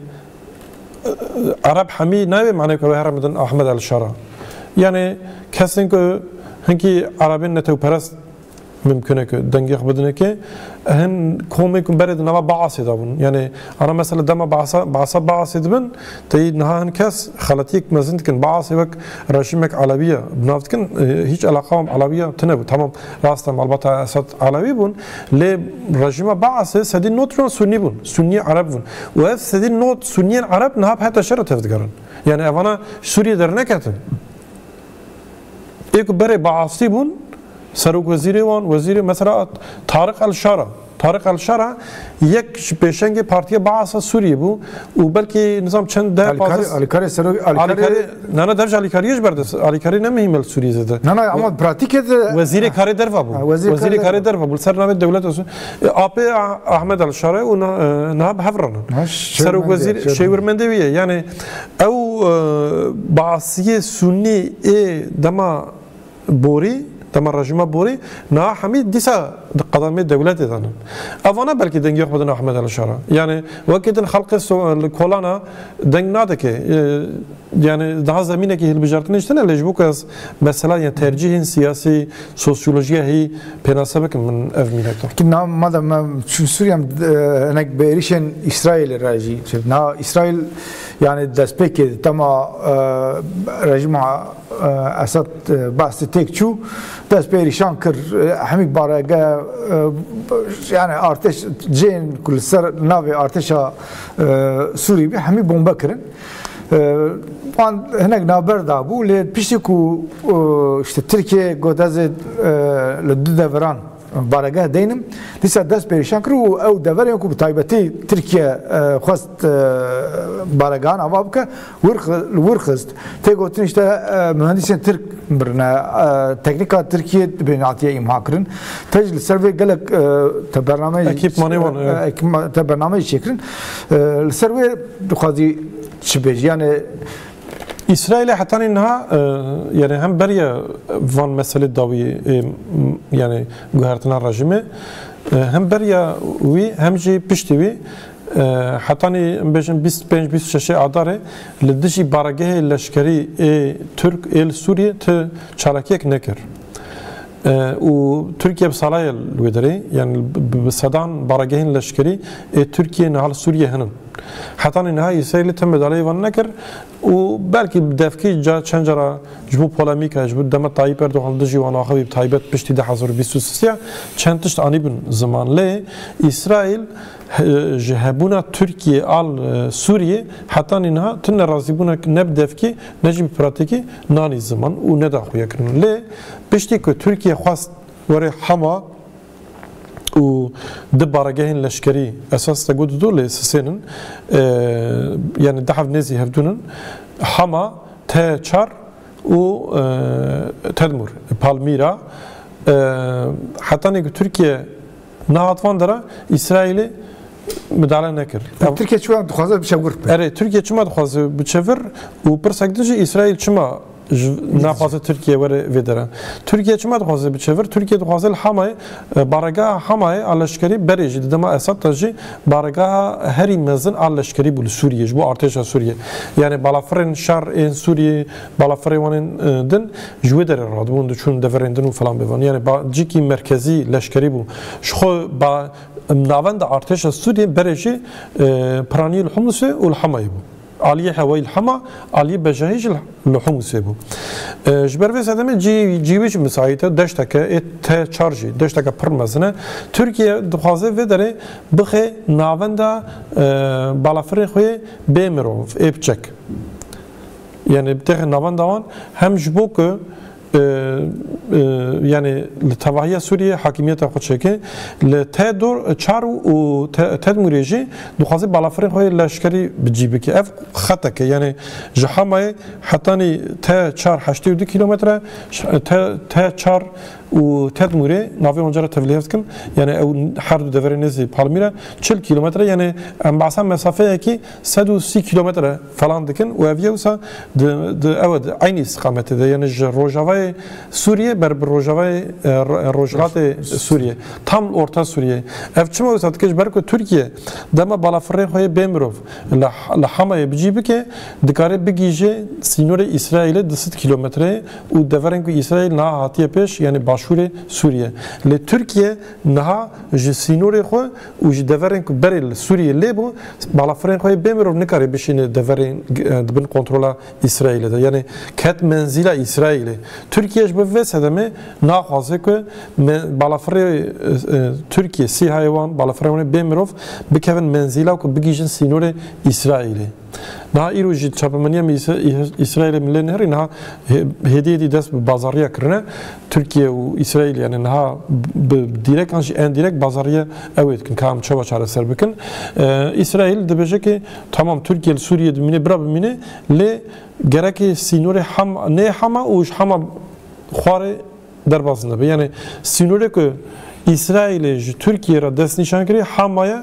Ereb hemî nayê manê ku wê here bidin Ahmed El Şara. Yani kesên ku hinkî Erebên netewperest mimkun e ku dengê xwe bidine ke hin komê ku berê di nava Baasê de bûn. Yani ana mesela dema Baasa, Baasa Baasê dibin, teyî niha hin kes xeletiyek mezin dikin. Baasê wek rejîmek Elewiya bi nav dikin, e, hiç eleqa wan Elewiya tine bû. Tamam, rast e, malbata Esad Elewî bûn, lê rejîma Baasê sedî nod wan Sunnî bûn, Sunnî Ereb bûn. Û ev sedî nod Sunniyên Ereb niha bi heta şer re tevdigerin. Yani evana Sûriyê derneketin. Ê ku berê Baasî bûn, serokwezîrê wan, wezîrê mesela Tariq El Şara. Tariq El Şara yek ji pêşengê Partiya Baasa Sûriyê bû û belkî nizam çend deh Alîkarî, pazdeh Alîkarî Serok, Alîkarî Alîkarî, nana dev ji Alîkariyê ji ber de, Alîkarî ne mihîm e li Sûriyê zêde. Na, na, ama We-, pratîkê de Wezîrê Karê Derva bû. Ha, wezîrê Wezîrê Karê Karê Derva. Derva bû. Li ser navê dewlet olsun. E, apê Ah-, Ahmed El Şara û na-, e, niha bi hev re ne. Ha, Serok şêwirmendê, wezîr, şêwirmendê. Şêwirmendê wî ye. Yani ew, e, Baasiyê Sunnî ê dema borî, dema rejîma borî, niha hemî dîsa di qedemê dewletê de ne. Evana belkî dengê xwe bidin Ahmed El Şara. Yani wekî din xelqê so-, li kolana deng nadike. E, yani daha zemînekî hilbijartinê ji tine, lê ji bo ku ez mesela, yani tercîhên siyasî, sosyolojiya hî pênase bikim min ev mîneta. Ki na, madem me çû Sûriye, em, e, hinek bi êrîşên Îsraîlê re jî, şey, na Îsraîl, yani destpêkê dema, e, rejîma e, Esad, e, Baasê têk çû, dest pê êrîşan kir, e, hemî barege, e, yani artêş, cihên ku li ser navê artêşa, e, Sûrî bî, hemî bombe kirin. E, wan hinek navber dabû, lê piştî ku, e, işte Tirkiye got ez ê, e, li du deveran baregeh deynim. Dîsa dest pê êrîşan kir û ew deverên ku bi taybetî Tirkiye, e, xwest, e, baregehan ava bike, wir xi-, li wir xist. Tê gotin işte, e, mühendisên Tirk birine, e, teknîka Tirkiye bên hatiye îmha kirin. Te jî li ser vê gelek, e, te bernameyê Ekîpmanê wan, e, evet. Ekîpma-, te bernameyê çêkirin. E, li ser wê dixwazî çi bêjî? Yani Îsraîlê hetanî niha, e, yani hem beriya van meselê dawî, e, m-, yani guhertina rejîmê, e, hem beriya wî, hem jî piştî wî, e, hetanî em bêjin bîst pênc bîst şeşê Adarê li dijî baregehê leşkerî ê Tirk ê li Sûriyê ti çalakiyek nekir. E, û Tirkiye bi sala ye li wê derê, yani bi, bi sedan baregehên leşkerî ê Tirkiye niha li Sûriyê hene. Hetanî niha Îsraîlê tim medaleyê van nekir û belkî bi devkî ca, çend cara ji bo polemîka, ji bo dema Tayyip Erdogan dijî wan axivî, bi taybet piştî du hezar û bîst û sê çend tişt anîbin ziman. Lê Îsraîl he-, ji hebûna Tirkiye al, e, Sûriyê hetanî niha tu nerazîbûnek ne bi devkî ne jî bi pratîkî nanî ziman û neda xuyakirin. Lê piştî ku Tirkiye xwest were Hama, û di baregehên leşkerî esas te got du lê sisênin, e, yani di hev nêzî hevdûnin, Hama, T çar û, e, Tedmur, Palmîra, e, hetanî ku Tirkiye nehat van dera, Îsraîlê midale nekir. Tirkiye çima dixwaze biçe wir? Erê, Tirkiye çima dixwaze biçe vir û pirsek din jî Îsraîl çima ji, naxwaze Tirkiye were vê dere. Tirkiye çima dixwaze biçe vir? Tirkiye dixwaze li Hamayê, e, baregeha Hamayê a leşkerî berê jî, di dema Esad de jî baregeha herî mezin a leşkerî bû li Sûriyê, ji bo artêşa Sûriyê. Yani balafirên şer ên Sûriyê, balafirê wan ên, e, din ji wê derê radibûn, diçûn deverên din û falan bêvan. Yani ba-, cîkî merkezî leşkerî bû. Ji xwe ba-, navenda artêşa Sûriyê berê jî, e, piranî li Humusê û li Hamayê bû. Aliyê hewayî li Hema, aliyê bejahî jî li Humusê bû. E, ji ber vê sedemê cî, cî wî jî misayît e, deşteke ê T çar jî, deşteke pir mezin e. Tirkiye dixwaze vê derê bixe navenda, e, balafirê xwe yê bê mirov, ê piçek. Yani bi têxe navenda wan hem ji bo ku, e, e, yani li tevahiya Sûriyê hakimiyeta xwe çêke, li T dor, çar û T-, Tedmûrê jî dixwaze balafirên xwe yê leşkerî bi cî bike. Ev xeteke, yani ji Hamayê hetanî T çar heştê û du kîlometre, ş-, T, T çar û Tedmûrê navê wan cara tevlîhev dikim. Yani ew her du deverê nêzî Palmîra çil kîlometre, yani em behsa mesafeyekî sed û sî kîlometre falan dikin û ev yê wisa di, di, ew di eynî îstîqametê de, yani ji rojavayê Sûriyê ber bi rojavayê, e, ro-, rojhilatê Sûriyê, tam orta Sûriyê. Ev çima wisa dike? Ji ber ku Tirkiye dema balafirê xwe yê bê mirov li, li Hamayê bi cî bike, dikare bigihîje sînorê Îsraîlê du sed kîlometreyê û deverên ku Îsraîl niha hatiye pêş, yani başûrê Sûriyê. Lê Tirkiye niha ji sînorê xwe û ji deverên ku berê li Sûriyê lê bû, balafirên xwe yê bê mirov nikare bişîne deverên, e, di bin kontrola Îsraîlê de. Yani ket menzîla Îsraîlê. Tirkiye ji bo vê sedemê naxwaze ku me-, balafirê, e, e, Tirkiye, sîhayê wan, balafirê wan ê bê mirov bikevin menzîla ku bigihîjin sînorê Îsraîlê. Niha îro jî çapemeniya me Îsra-, Îsraîlê min lê nehêrî, niha hê-, hêdî hêdî dest bi bazariya kirine. Tirkiye û Îsraîl, yani niha bi dîrek an jî endirek bazariya ew ê dikin, ka em çawa çareser bikin. E, Îsraîl dibêje ki tamam, Tirkiye li Sûriyê dimîne, bira bimîne, lê gerek sînorê Ham-, nê Hama û ji Hama xwarê derbas nebe. Yani sînorê ku Îsraîlê ji Tirkiye re destnîşan kiriye, Hama ye,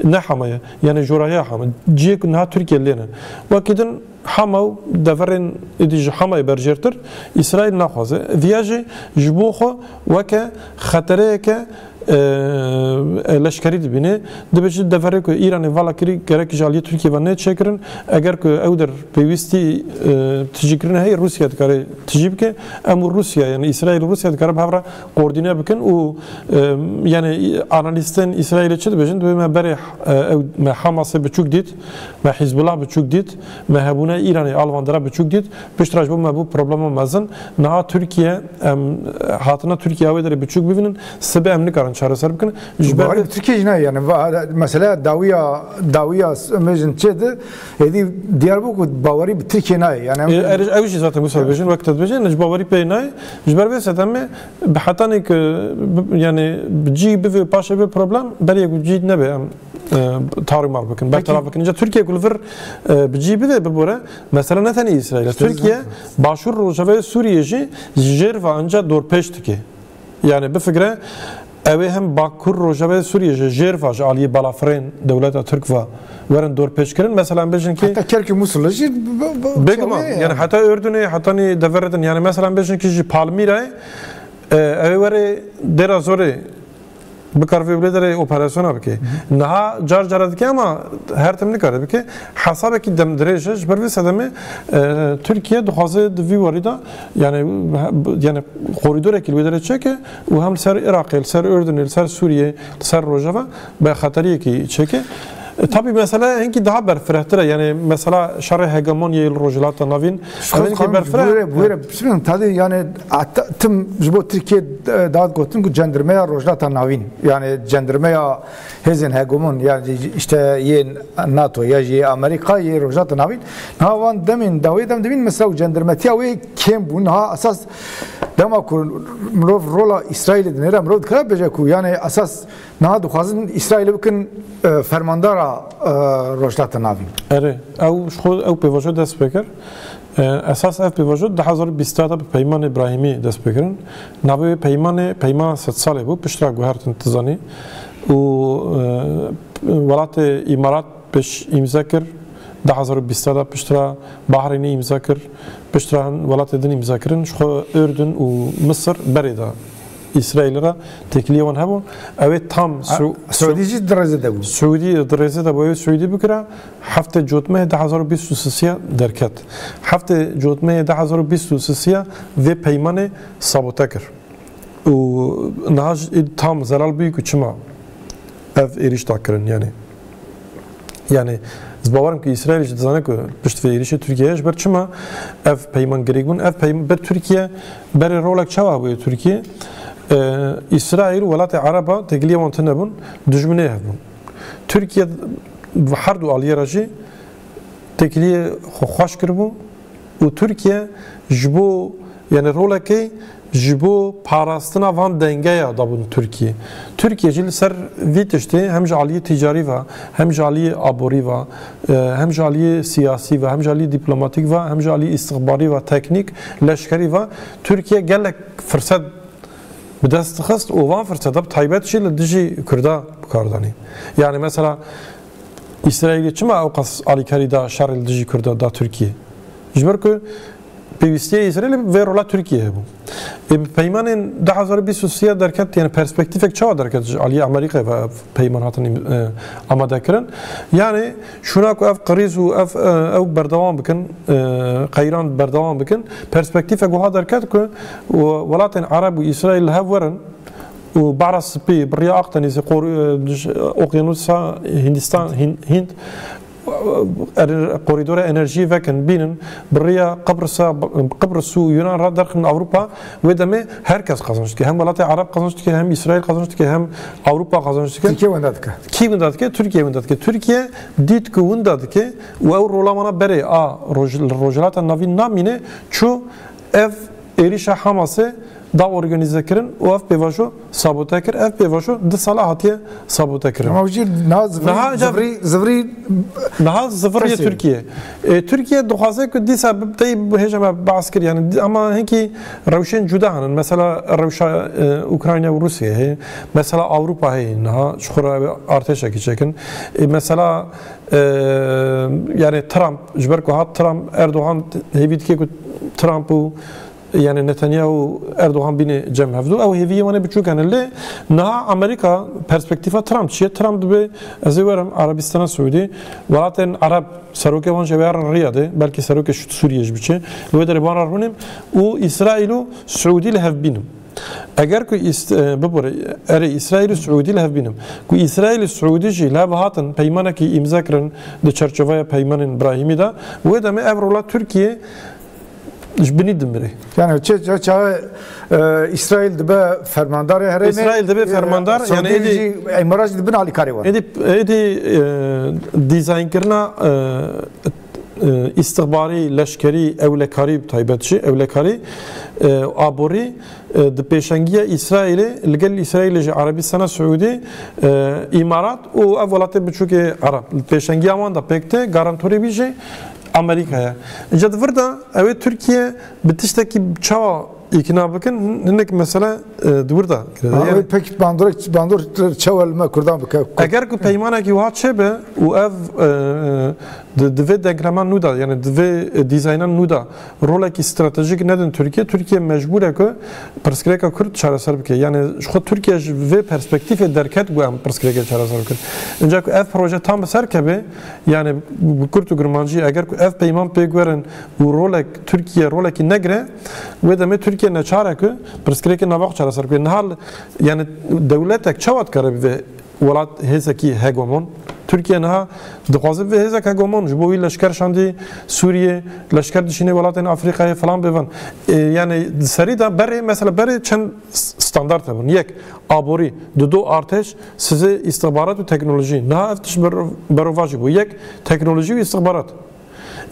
ne Hama ye. Yani corahiya Hama. Cihê ku niha Tirkiye lê ne. Wekî din Hama û deverên êdî ji Hamayê berjêrtir Îsraîl naxwaze. Viya jî ji bo xwe weke xetereyeke, e, leşkerî dibîne. Dibêje deverê ku Îranê vala kirî gerek ji aliyê Tirkiye ve nê çêkirin. Eger ku ew der pêwîstî, e, tijîkirine heye, Rûsya dikare tijî bike. Em û Rûsya, yani Îsraîl û Rûsya dikare bi hev re koordîne bikin û, e, yani analîstên Îsraîlê çi dibêjin? Dibê me berê, e, ew, me Hamasê biçûk dît, me Hizbullah biçûk dît, me hebûna Îranê alvandira biçûk dît. Piştre ji bo me bû problema mezin. Niha Tirkiye, em, hatina Tirkiye wê derê biçûk bibînin, sibê em nikarin çareser bikin. Ji ber Bawerî bi Tirkiye jî nayê, yani va-, mesela dawiya, dawiya s-, mejin çê de, êdî diyar bû ku bawerî bi Tirkiye nayê. Yani em Ê, er-, ew jî zaten wisa dibêjin, wek te dibêjin, ji bawerî pê nayê. Ji ber vê sedemê bi hetanê ku bi, yani bi cî bivê, paşê bê problem, berê ku cî nebe em, e, tarî mar bikin, Peki. bertaraf bikin. Înca Tirkiye ku li vir, e, bi cî bivê bibore, mesela ne tenê Îsraîl e. Tirkiye Başûr Rojavayê Sûriyê jî ji jêr ve anca dorpêç dike. Yani bifikire, ew ê hem Bakur Rojavayê Sûriyê ji jêr ve ji aliyê balafirên dewleta Tirk ve werin dorpêçkirin. Mesela em bêjin ki Heta Kerkû Musul jî b-, b-, b-, Bêguman. Çawa ye Yani yani? heta Urdunê, hetanî deverê din. Yani mesela em bêjin ki ji Palmîrayê, e, ew ê were Dêra Zorê bikar vê bilê derê operasyona bike. Hı hı. Niha car cara dike ama her tim nikare bike. Hesabekî demdirêj e. Ji ber vê sedemê, e, Tirkiye dixwaze di vî warî de, yani, he-, yani korîdorekî li wê derê çêke û hem li ser Iraqê, li ser Urdunê, li ser Sûriyê, li ser Rojava bi xeteriyekî çêke. E, tabî mesele hinkî daha berfirehtir e. Yani mesela şerê hegemonyayê li Rojhilata Navîn, Şixul ev hinkî Xanım, berfireh. Buyurun, buyurun. Şimdi tabii yani hatta tim ji bo Tirkiye, e, daha gotin ku cendirmeya Rojhilata Navîn. Yani cendirmeya hêzên hegemon, yani işte yê NATO ya jî yê Amerîka, yê Rojhilata Navîn. Niha van demên dawê dem dibîn mesela cendirmetiya wê kêm bûn. Niha esas dema ku mirov rola Îsraîlê dinêre, mirov dikare bêje ku yani esas niha dixwazin Îsraîlê bikin, e, fermandara, e, Rojhilata Navîn. Erê, ew ji xwe ew pêvajo dest pê kir. E, esas ev pêvajo du hezar û bîst de bi Peymanê Brahîmî dest pê kirin. Navê wê peymanê, peymana sed salê bû, piştre guhertin, tu zanî. Û, e, welatê Îmarat pêş îmze kir, du hezar û bîst de piştre Bahreynê îmze kir, piştre hin welatê din îmze kirin, ji xwe Urdun û Misir berê de Îsraîlê re têkiliyê wan hebû. Ew ê tam Ha, Su-, Suudî jî di rêzê de bû. Suudî di rêzê de bû, ew ê Suudî bikira. Heftê Cotmehê du hezar û bîst û sisiya derket. Heftê Cotmehê du hezar û bîst û sisiya vê peymanê sabote kir. Û niha jî tam zelal bûyî ku çima ev êrîş da kirin, yani. Yani, ez bawerim ku Îsraîl jî dizane ku pişt vê êrîşê Tirkiye ye, ji ber çima ev peyman girêk bûn? Ev peyman ber Tirkiye, berê rolek çawa bûye Tirkiye? Ee, Îsraîl û welatê Ereba têkiliyê wan tune bûn, dijminê hev bûn. Tirkiye her du aliyê re jî têkiliyê xwe xweş kiribû, û Tirkiye ji bo, yani rolekê ji bo parastina van dengeya dabûn Tirkiye. Tirkiye jî li ser vî tiştê hem ji aliyê ticarî ve, hem ji aliyê aborî ve, e, hem ji aliyê siyasî ve, hem ji aliyê dîplomatîk ve, hem ji aliyê îstixbarî ve, teknîk, leşkerî ve Tirkiye gelek firset bi dest dixist û van firseta bi taybet jî li dijî Kurda bi kar danî. Yani mesela Îsraîlê çima ew qas alîkarî da şerê li dijî Kurda da Tirkiye? Ji ber ku pêwîstiyê Îsraîlê vê rola Tirkiye hebû. Ê, bi peymanên du hezar û bîst û sê derket, yani perspektîfek çawa derket ji aliyê Amerîkayê ve ev peyman hatin, e, amade kirin? Yani şûna ku ev qirîz û ev, e, ew berdewam bikin, e, qeyran berdewam bikin, perspektîfek wiha derket ku welatên Ereb û Îsraîl li hev werin û Behra Spî, bi riya Akdenîzê, qor-, e, Okyanusa Hindistan, Hin-, Hind, er-, korîdora enerjiyê vekin, bînin, bi riya Qibrisa, Qibris û Yunan re derxin Ewropa, wê demê her kes qazanç dike. Hem welatê Ereb qazanç dike, hem Îsraîl qazanç dike, hem Ewropa qazanç dike. Tirkiye wenda dike. Kî wenda dike? Tirkiye wenda dike. Tirkiye dît ku wenda dike û ew rola wana berê a Roj-, Rojhilata Navîn namîne, çû ev êrîşa Hamasê da organîzekirin û ev pêvajo sabote kir. Ev pêvajo du sala hatiye sabotekirin. Ama jî niha zivirî, Niha zivirî, zivirî Niha zivirî Tirkiye. E, Tirkiye dixwaze ku dîsa bi-, tey hêja me behs kir, yani di-, ama hinkî rewşên cuda hene. Mesela rewşa, e, Ukrayna û Rûsya heye. Mesela Ewropa heye niha, ji xwe re artêşekî çekin. E, mesela, e, yani Trump, ji ber ku hat Trump, Erdogan hêvî dike ku Trump û yani Netanyahu û Erdogan bîne cem hevdu. Ew hêviyê wan ê biçûk hene. Lê niha Amerîka, perspektîfa Trump çi ye? Trump dibe, ez ê werim Erebistana Siûdî, welatên Ereb, serokê wan jî ew ê herin Riyadê, belkî serokê Şû-, Sûriyê jî biçe. Li wê derê bi wan re rûnim û Îsraîl û Siûdî li hev bînim. Eger ku Îs-, e, bibore, erê Îsraîl û Siûdî li hev bînim. Ku Îsraîl û Siûdî jî li hev hatin peymanekî îmze kirin di çerçoveya peymanên Brahîmî de, wê demê ev rola Tirkiye ji binî dimire. Yani çe-, çe-, çawe, e, Îsraîl dibe fermandarê herêmê, Îsraîl dibe e, fermandar, yani Siûdî êdî jî Îmarat jî dibin alîkarê wan. Êdî, êdî, e, dîzaynkirina, e, e, îstixbarî, leşkerî, ewlekarî bi taybet jî, ewlekarî, e, aborî, e, di pêşengiya Îsraîlê, li gel Îsraîlê jî Erebistana Siûdî, e, Îmarat û ev welatê biçûkê Ereb. Li pêşengiya wan de pêk tê, garantorê wî jî Amerîka ye. Îca di vir de ew ê Tirkiye bi tiştekî çawa îkna bikin, hin-, hinek mesele, e, di wir de girêdayî ye. Ama wê pek bandorek, bandor çawa li me Kurdan bike? Eger ku peymanekî wiha çêbe û ev, e, di, di vê denklema nû de, yani di vê, e, dîzayna nû de rolekî stratejîk nedin Tirkiye, Tirkiye mecbûr e ku pirsgirêka Kurd çareser bike. Yani ji xwe Tirkiye ji vê perspektîfê derket ku em pirsgirêkê çareser bikin. Înca ku ev proje tam bi ser keve, yani bi kurt û girmancî, eger ku ev peyman pêk werin û rolek Tirkiye rolekî negire, wê demê Tirkiye neçar e ku pirsgirêkê nava xwe çareser bike. Niha li, yani dewletek çawa dikare bibe welat hêzekî hegemon? Tirkiye niha dixwaze bibe hêzek hegemon, ji bo wî leşker şandî Sûriyê, leşker dişînê welatên Afrîkayê falan bêvan. E, yani di serî de berê, mesela berê çend s-, standart hebûn. Yek, aborî, dido artêş, sizê îstixbarat û teknolojî. Niha ev tişt bero-, berovajî bû. Yek, teknolojî û îstixbarat.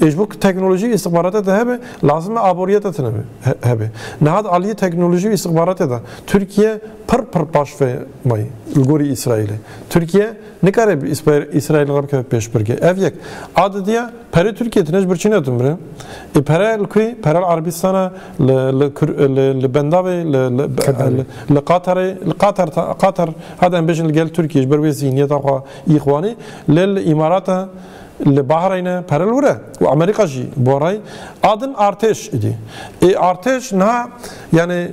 Ê, ji bo ku teknolojî û îstixbarata te hebe, lazim e aboriyeta te nebe, he-, hebe. Niha di aliyê teknolojî û îstixbaratê de Tirkiye pir pir paş ve mayî li gorî Îsraîlê. Tirkiye nikare bi Îspa-, Îsraîl re bikeve pêşbirkê. Ev yek. A didiya, perê Tirkiye tine ji birçî nedimire. Ê, pere li ku? Pere li Erebistana, li, li Kur-, li, li Bendavê, li, li, Qeterê. Li, li Qatarê, li Qatar, Qatar, hadi em bêjin li gel Tirkiye, ji ber wê zihniyeta xwe îxwanî, lê li Îmarata, li Bahreyne, pere li wir e. Û Amerîka jî borayî. A din artêş îdî. Ê, artêş niha, yani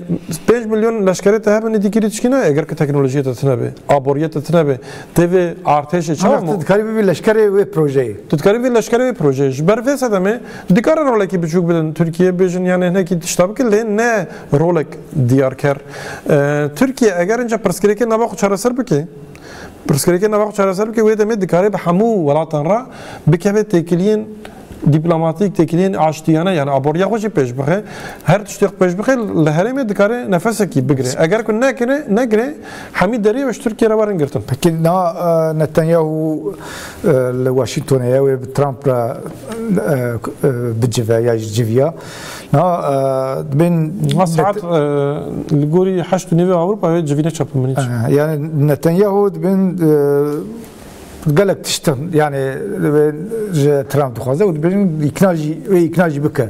pênc milyon leşkerê te hebin, êdî kirî tişkî ne, eger ki teknolojiyê te tine be, aboriyê te tine be, tê vê artêşê çawa Ama mo- tu dikarî bibî leşkerê wê projeyê. Tu dikarî bibî leşkerê wê projeyê. Ji ber vê sedemê dikare rolekî biçûk bidin Tirkiye, bêjin yani hinekî tişta bike, lê ne rolek diyarker. Ee, Tirkiye eger inca pirsgirêkê nava xwe çareser bike, pirsgirêkê nava xwe çareser bike, wê demê dikare bi hemû welatan re bikeve têkiliyên dîplomatîk têkiliyên aştiyane, yani aboriya xwe jî pêş bixe. Her tiştê xwe pêş bixe, li herêmê dikare nefesekî bigire. Eger ku nekire, negire, hemî derê ji Tirkiye re werin girtin. Peki niha, e, Netanyahu, e, li Washingtonê ye, wê bi Trump re, e, e, bicive ya jî civiya. Niha, e, dibên Ma saet, e, li gorî heşt û nîvê Ewropa wê civîne çapemeniç. E, yani Netanyahu dibên, e, gelek tiştin, yani, dibên ji Trump dixwaze û dibêjin îkna jî, wê îkna jî bike.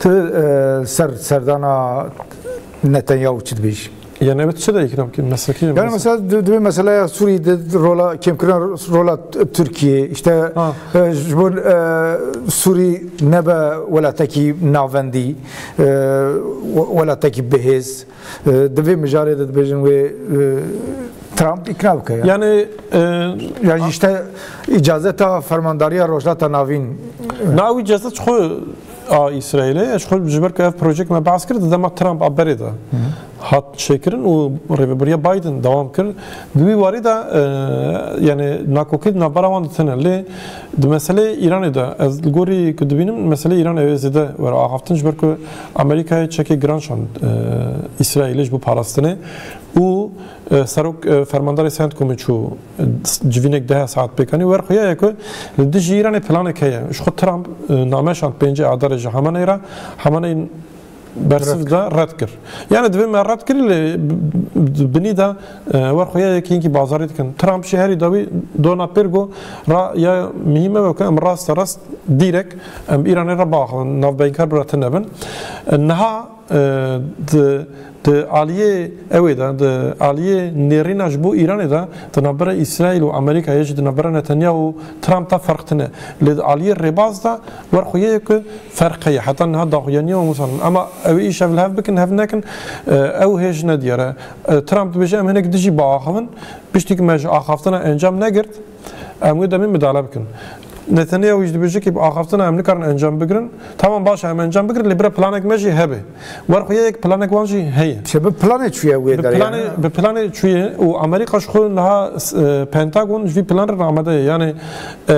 Tu, e, ser serdana Netanyahu çi dibêjî? Yani evet, çi de ikna bikin? Mesleki Yani mesela di- divê meseleya Sûrî de rola kêmkirina rola Tirkiye, işte, Ha. e, ji bo, e, Sûrî nebe welatekî navendî, e, we- welatekî bihêz. E, di vê mijarê de dibêjin wê, e, Trump ikna bike yani. Yani, e, Yani işte îcazeta fermandariya Rojhilata Navîn. Na wî cezet xwe a Îsraîlê, ez xwe ji ber ku ev projek me behs kir, di dema Trump a berê de hat çêkirin û rêvebiriya Biden dewam kir. Di wî warî de, e, yani nakokî di navbera wan de tune. Lê di meseleyê Îranê de, ez li gorî ku dibînim, meseleyê Îranê wê zêde were axaftin, ji ber ku Amerîkayê çekê giran şand, e, Îsraîlê ji bo parastinê û, e, serok, e, fermandarê CENTCOMê çû, e, civînek deha saet pêkanî. Wer xuya ye ku li dijî Îranê planek heye. Ji xwe Trump, e, name şand pêncê Adarê ji Hamaney re. Hamaney bersiv da, red kir. Yani divê me red kirî, lê b- b- binî de, e, wer xuya ye ku hinkî bazarî dikin. Trump jî herî dawî dona pêr got, ra ya muhîm e ku em raste rast dîrek em Îranê re biaxivin, navbeynkar bi re tune bin. E, niha, e, di, di aliyê ewê de, di aliyê nêrîna ji bo Îranê de, di navbera Îsraîl û Amerîkayê jî, di navbera Netanyahu û Trump de ferq tune. Lê di aliyê rêbaz de wer xuya ye ku ferq heye. Heta niha daxuyaniya wan wisa in. Ema ew ê îşev li hev bikin, hev nekin, e, ew hêj nediyar e. E, Trump dibêje, em hinek dijî biaxivin, piştî ku me ji axaftina encam negirt, em wê demê midale bikin. Netanyahu jî dibêje ku bi axaftina em nikarin encam bigirin. Tamam, baş e, em encam bigirin, lê bira planek me jî hebe. Wer xuya ye ku planek wan jî heye. Şey, bi planê çûye wê Bi derê planê, yani. bi planê çûye û Amerîka ji xwe niha, e, Pentagon ji vî plan re amade ye. Yani, e,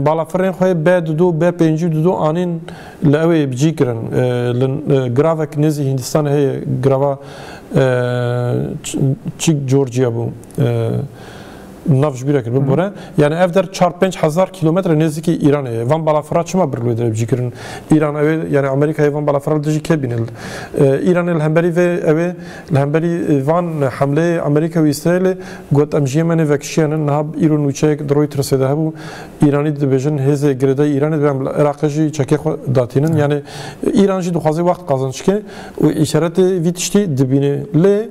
balafirên xwe B dido, B pêncî dido anîn li ewê bi cî kirin. E, li, e, giravek nêzî Hindistan heye, girava, e, Ç- Çik Georgia bû. E, Nav ji bîr kir, bibore. Yani ev der çar pênc hezar kilometre nêzîkî Îranê ye. Van balafira çima bir li wê derê bi cî kirin? Îran ew ê, yani Amerîkayê van balafira li dijî kê bîne? E, Îranê li hemberî vê, ew ê li hemberî, e, van hemleyê Amerîka û Îsraîlê got, em ji Yemenê vekişiyane, niha îro nûçeyek di Reutersê de hebû. Îranî dibêjin hêzê girêdayî Îranê dibê em li Iraqê jî çekê xwe datînin. Yani Îran jî dixwaze wext qazanc ke û îşaretê vî tiştî dibîne. Lê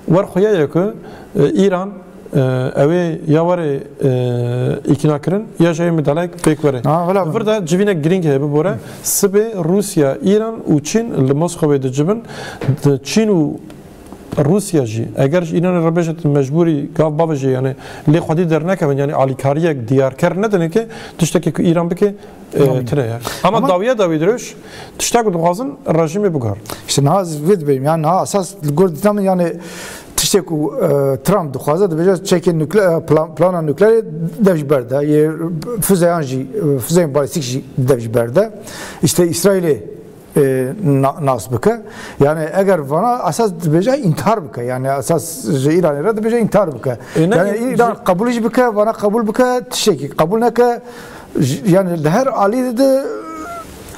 wer xuya ye ku, e, Îran, e, ew ê ya were, e, îkna kirin, ya jî ew ê midalek pêk were. Ha, wela. Li vir de civînek girîng heye, bibore. Sibê Rûsya, Îran û Çîn li Moskowê dicivin. Di Çîn û Rûsya jî, eger ji Îranê re bêje, tu mecbûrî gav bavêje, yani lê xwedî dernekevin, yani alîkariyek diyarker nedin ke tiştekê ku Îran bike, e, Tamam. tune ye. Ama Ama dawiya dawî dirêj, tiştek ku dixwazin rejîmê biguherin. İşte niha ez vê dibêm, yani niha esas li gor dîtina min, yani tiştê ku, e, Trump dixwaze, dibêje çekê nukle-, e, plan, plana nukleerê dev ji ber de, yê füzeyan jî, e, füzeyên balîstîk jî dev ji ber de. İşte Îsraîlê, e, na- nas bike. Yani eger vana esas dibêje intihar bike. Yani esas ji Îranê re dibêje intihar bike. E, ne, Yani ji- Îran qebûl jî bike, vana qebûl bike, tiştekî qebûl neke. J- Yani li her alî de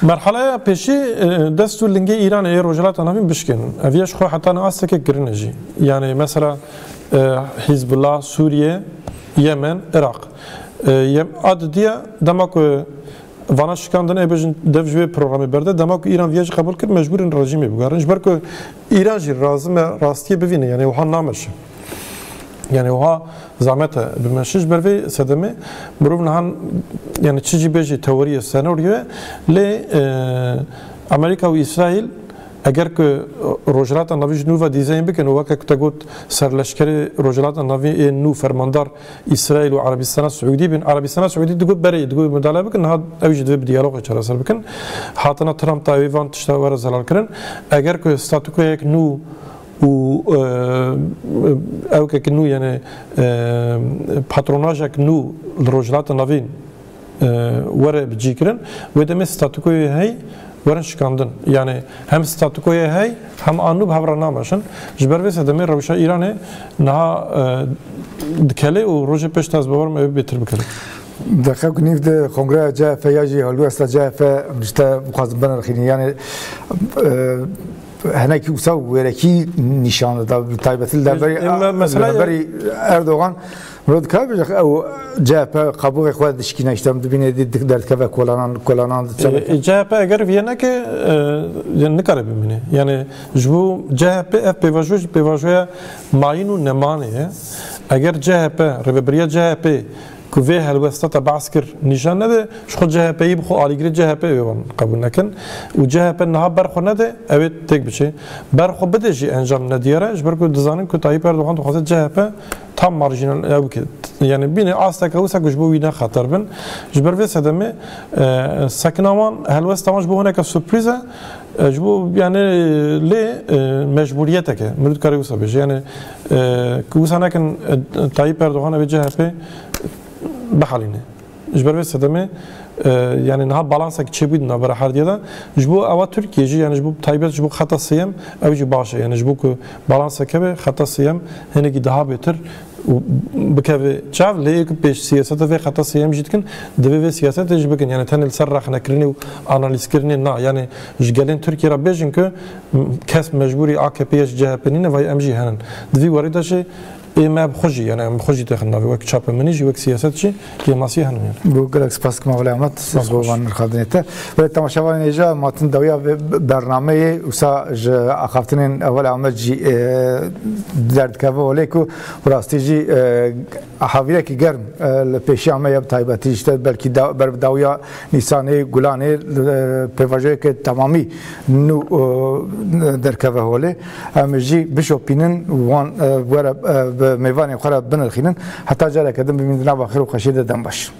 Merhaleya pêşî, e, dest û lingê Îranê yê Rojhilata Navîn bişkênin. Ev ya ji xwe heta niha astekek girin e jî. Yani mesela, e, Hizbullah, Sûriye, Yemen, Iraq. E, Yem- a didiya dema ku vana şikandin, ê bêjin dev ji wê programê berde, dema ku Îran viya jî qebûl kir, mecbûr in rejîmê biguherin. Ji ber ku Îran jî razime rastiyê bivîne, yani wiha nameşe. Yani wiha zehmet e bimeşe. Ji ber vê sedemê mirov nihan, yani çi jî bêjî teoriye, senaryoye, lê, e, Amerîka û Îsraîl eger ku Rojhilata Navîn ji nû ve dîzayn bikin û weke ku te got serleşkerê Rojhilata Navîn ê nû fermandar Îsraîl û Erebistana Siûdî bin. Erebistana Siûdî digot berê, digot midale bikin, niha ew jî divê bi diyalogê çareser bikin. Hatina Trump da ew ê van tişta were zelal kirin. Eger ku statûkoyek nû û, e, ewkek nû, yani, e, patronajek nû li Rojhilata Navîn e, were bicîkirin, wê demê statûkoyê hey werin şikandin. Yani hem statûkoyê hey hem a nû bi hev re nameşin. Ji ber vê sedemê rewşa Îranê niha, e, dikele û rojê pêş de ez bawer me ew bêtir bikele. Deqe ku nîv de kongreya C H P ya jî helwesta C H P ji te bixwazin binirxînin. Yani, e, hinekî wisa wêrekî nîşan dida, bi taybetî li Ê, demberî, ê, me-, mesela li demberî Erdogan. Mirov dikare bêje ew C H P qabûxê xwe dişkîne, îşte em dibîne dî dik-, derdikeve kolanan, kolanan diçe. E, e, C H P eger viye neke, e, yani nikare bimîne. Yani ji bo C H P ev pêvajo jî pêvajoya mayîn û nemanê ye. Eger C H P, rêvebiriya C H P ku vê helwesta te behs kir nîşan nede, ji xwe C H P'yî bi xwe alîgirê C H P wê wan qebûl nekin. Û C H P niha ber xwe nede, ew ê têk biçe. Ber xwe bide jî encam nediyar e, ji ber ku dizanin ku Tayyip Erdogan dixwaze C H P tam marjînal ew bike. Yani bîne asteke wisa ku ji bo wî ne xeter bin. Ji ber vê sedemê, e, sekina wan, helwesta wan ji bo hineke surprîz e. E, ji bo, yani, lê, e, mecbûriyetek e. Mirov dikare wisa bêje. Yani, e, ku wisa nekin, e, Tayyip Erdogan ew ê C H P bihelîne. Ji ber vê sedemê, e, yani niha balansek çêbû di navbera her diya de. Ji bo ewa Tirkiye jî, yani ji bo taybet ji bo xeta sêyem, ew jî baş e. Yani ji bo ku balansek hebe, xeta sêyem hinekî daha bêtir û bikeve çav, lê ê ku pêş siyaseta vê xeta sêyem jî dikin, divê vê siyasetê jî bikin. Yani tenê li ser rexnekirinê û analîzkirinê na. Yani ji gelên Tirkiye re bêjin ku kes mecbûrî A K P ya ji C H P nîne, vay em jî henin. Di vî warî de jî ê me bi xwe jî, yani em bi xwe jî dixin navê, wek çapemenî jî, wek siyaset jî kêmasiyê henin yani. Bû gelek spas, Mavelê Ahmet, spas bo van nirxandinê te. Ve temaşevanên hêja, matin dawiya vê bernameyê, wisa ji axaftinên Ewel Ahmet jî, e, derdikeve holê ku bi rastî jî, e, havîrekî germ, e, li pêşiya me ye, bi taybetî işte belkî da, ber bi dawiya Nîsanê, Gulanê, e, pêvajoyeke temamî nû, e, derkeve holê. Em jî bişopînin wan, e, were, e, bi mêvanên xwe re binirxînin. Heta careke din bimînin di nava xêr û xweşiyê de, dem baş.